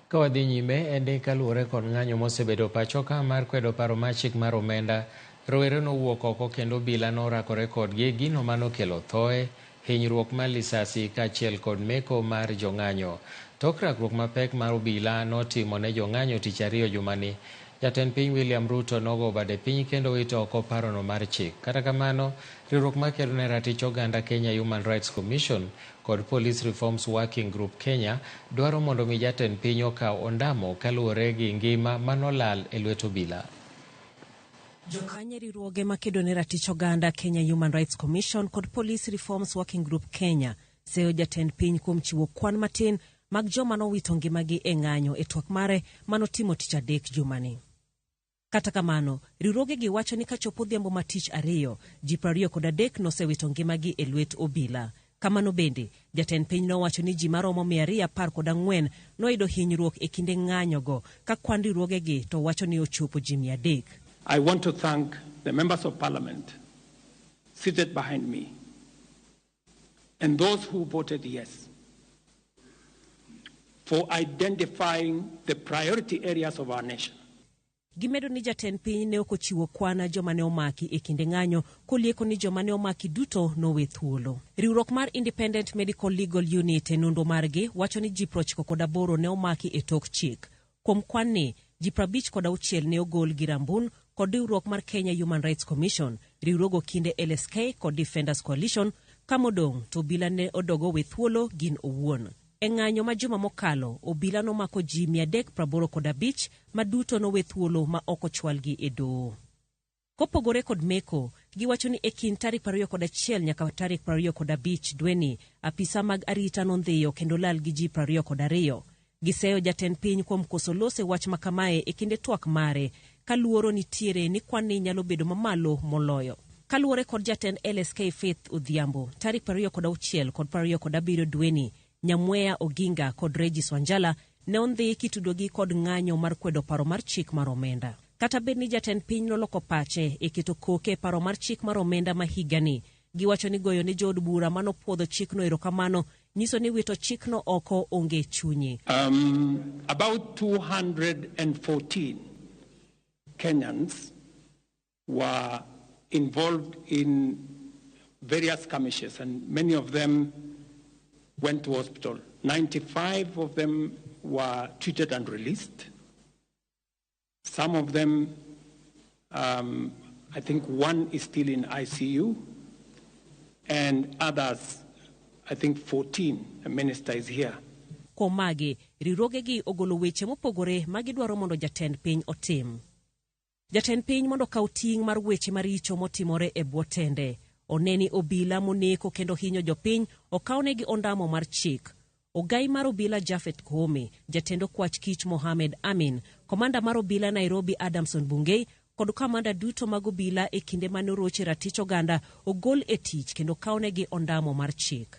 Ka wadhi nyime en ni kaluwore kod ng'anyo mosebedo pacho ka mar kwedo paro mar chik mar omenda, rowere nowuok oko kendo obila norakore kodgi gino manokelo thoe, hinyruok mar lisasi kaachiel kod meko mar jong'anyo. Tok rakruok mapek mar obila notimo ne jong'anyo tich ariyo jumani, jatend piny William Ruto nogo bade piny kendo wito oko parono mar chik. Kata kamano, riwruok makelo ne ratich oganda Kenya Human Rights Commission kod Police Reforms Working Group Kenya dwaro mondo mi jatend piny okaw ondamo kaluwore gi ngima manolal e lwet obila. Jokanye riwruoge makedo ne ratich oganda Kenya Human Rights Commission kod Police Reforms Working Group Kenya seyo jatend piny kuom chiwo kwan matin mag joma nowito ngimagi e ng'anyo e twak mare manotimo tich adek jumani. Kata kamano, riwruogegi wacho ni kachopo odhiambo ma tich ariyo, ji 23 nosewito ngimagi e lwet obila. Kamano bende, jatend piny nowacho ni ji maromo 214 noyudo hinyruok e kinde ng'anyogo ka kwan riwruogegi to wacho ni ochopo ji 300. I want to thank the members of parliament seated behind me and those who voted yes for identifying the priority areas of our nation. Gimedo ni jatend piny ne ok ochiwo kwan joma ne omaki e kinde ng'anyo kolieko ni joma ne omaki duto nowe thuolo. Riwruok mar Independent Medical Legal Unit e nonro margi wacho ni ji 98 ne omaki e tok chik. Kuom kwan ni, ji 56 ne ogol gi rambun kod riwruok mar Kenya Human Rights Commission, riwruogo kinde LSK kod Defenders Coalition, ka modong' to obila ne odogo we thuolo gin owuon. E ng'anyo ma juma mokalo, obila nomako ji 385 ma duto nowe thuolo ma ok ochwalgi e doho. Kopogore kod meko, giwacho ni e kind tarik 21 nyaka tarik 25 dweni, apisa mag arita nondhiyo kendo lal gi ji 22. Giseyo jatend piny kuom koso loso e wach makamae e kinde twak mare, ka luoro nitiere ni kwan ni nyalo bedo mamalo moloyo. Kaluwore kod jatend LSK Faith Odhiambo, tarik 26 kod 27 dweni, Nyamweya Oginga kod Regis Wanjala ne ondhi kitudogi kod ng'anyo mar kwedo paro mar chik mar omenda. Kata bed ni jatend piny noloko pache e keto koke e paro mar chik mar omenda ma higani, giwacho ni goyo ne jood bura manopuodho chikno erokamano nyiso ni wito chikno oko onge chunye. About 214 Kenyans were involved in various skirmishes, and many of them went to hospital. 95 of them were treated and released. Some of them, I think one is still in ICU, and others, I think 14, the minister is here. Kuom magi, riwruogegi ogolo weche mopogore ma gidwaro mondo jatend piny otim. Jatend piny mondo okaw ting' mar weche maricho motimore e bwo tende. One ni obila moneko kendo hinyo jopiny okawnegi ondamo mar chik. Ogai mar obila Japhet Koome, jatend okwach kich Mohamed Amin, komanda mar obila Nairobi Adamson Bungei kod kamanda duto mag obila e kinde mane oroche ratich oganda ogol e tich kendo kawnegi ondamo mar chik.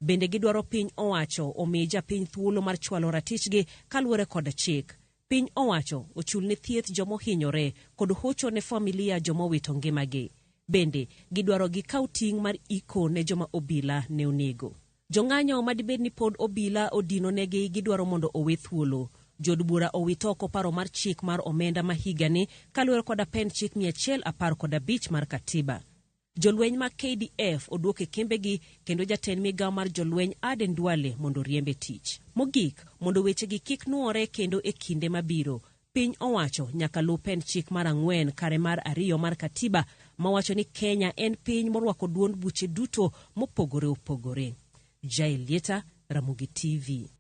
Bende gidwaro piny owacho omi japiny thuolo mar chwalo ratichgi kaluwore kod chik. Piny owacho ochul ne thieth jomohinyore kod hocho ne familia jomowito ngimagi. Bende gidwaro gikaw ting' mar iko ne joma obila ne onego. Jong'anyo madibed ni pod obila odino negi gidwaro mondo owe thuolo. Jood bura owito oko paro mar chik mar omenda ma higani kaluwore kod apend chik 115 mar katiba. Jolweny mag KDF oduok e kembegi kendo jatend migawo mar jolweny Aden Duale mondo oriemb e tich. Mogik, mondo wechegi kik nuore kendo e kinde mabiro, piny owacho nyaka luw pend chik mar 4 kare mar 2 mar katiba mawacho ni Kenya en piny morwako duond buche duto mopogore opogore. Jael Lieta, Ramogi TV.